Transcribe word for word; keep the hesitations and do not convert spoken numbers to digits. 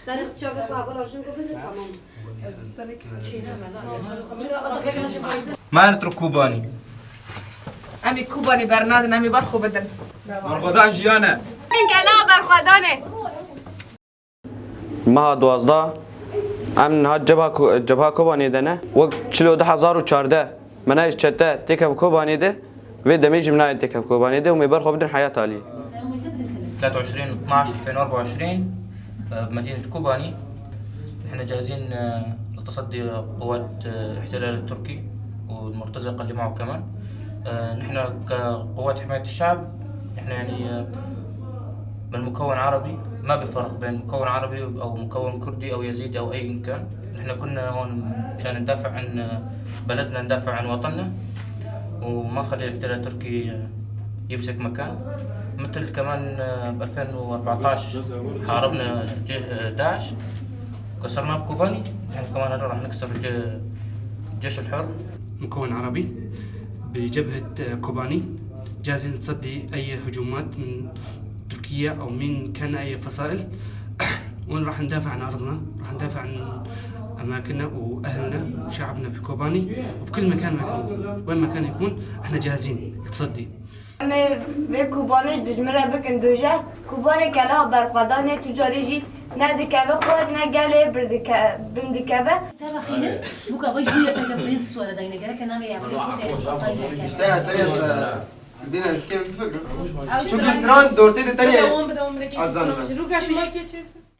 Serê çavê sabir a jin ku bidin, tamam. Meret ro Kobanî. Em ê Kobanî bernadin, em ê ber xwe bidin. Berxwedan jiyan e. Min kela berxwedan e. Meha duwazdeh em niha cebha Ko-, cebha Kobanê de ne. Wek çilo du hezar û çardeh me nayê ji çete têkevin Kobanê de, vê demê jî me nayê têkevin Kobanê de û me ber xwe bidin heyat alî. ثلاثة وعشرين اثناعش ألفين وأربعة وعشرين، آه، بمدينة كوباني. نحن جاهزين، آه، لتصدي قوات، آه، الاحتلال التركي والمرتزقة اللي معه كمان. آه، نحن كقوات حماية الشعب، نحن يعني، آه، من مكون عربي، ما بفرق بين مكون عربي أو مكون كردي أو يزيدي أو أيا كان. نحن كنا هون مشان ندافع عن، آه، بلدنا، ندافع عن وطننا، وما نخلي الاحتلال التركي، آه، يمسك مكان. مثل كمان، آه، ب ألفين وأربعتاش حاربنا ج-، آه، داعش، كسرناه بكوباني. نحن كمان هلا راح نكسر الج-، الجيش الحر. مكون عربي بجبهة كوباني، جاهزين لتصدي أي هجومات من تركيا أو من كان أي فصائل. وين راح ندافع عن أرضنا، راح ندافع عن أماكننا وأهلنا وشعبنا في كوباني، وبكل مكان ما يكون، وين ما كان يكون، احنا جاهزين لتصدي. Em ê vê Kobanê ji dijmin re bikin dûjer. Kobanê keleha berxwedan e, tu carî jî ne dikeve xwe, ne gelê bir dike-, bin dikeve. Te vexînin, bûka xwe ji bo YPG pênc sware dayîne, gereke navê YPG xwe de. Te, te, te, bîne ez kêm bifikrim. Çünkü stran dortê de tenê azan me. Ruka şima keçir.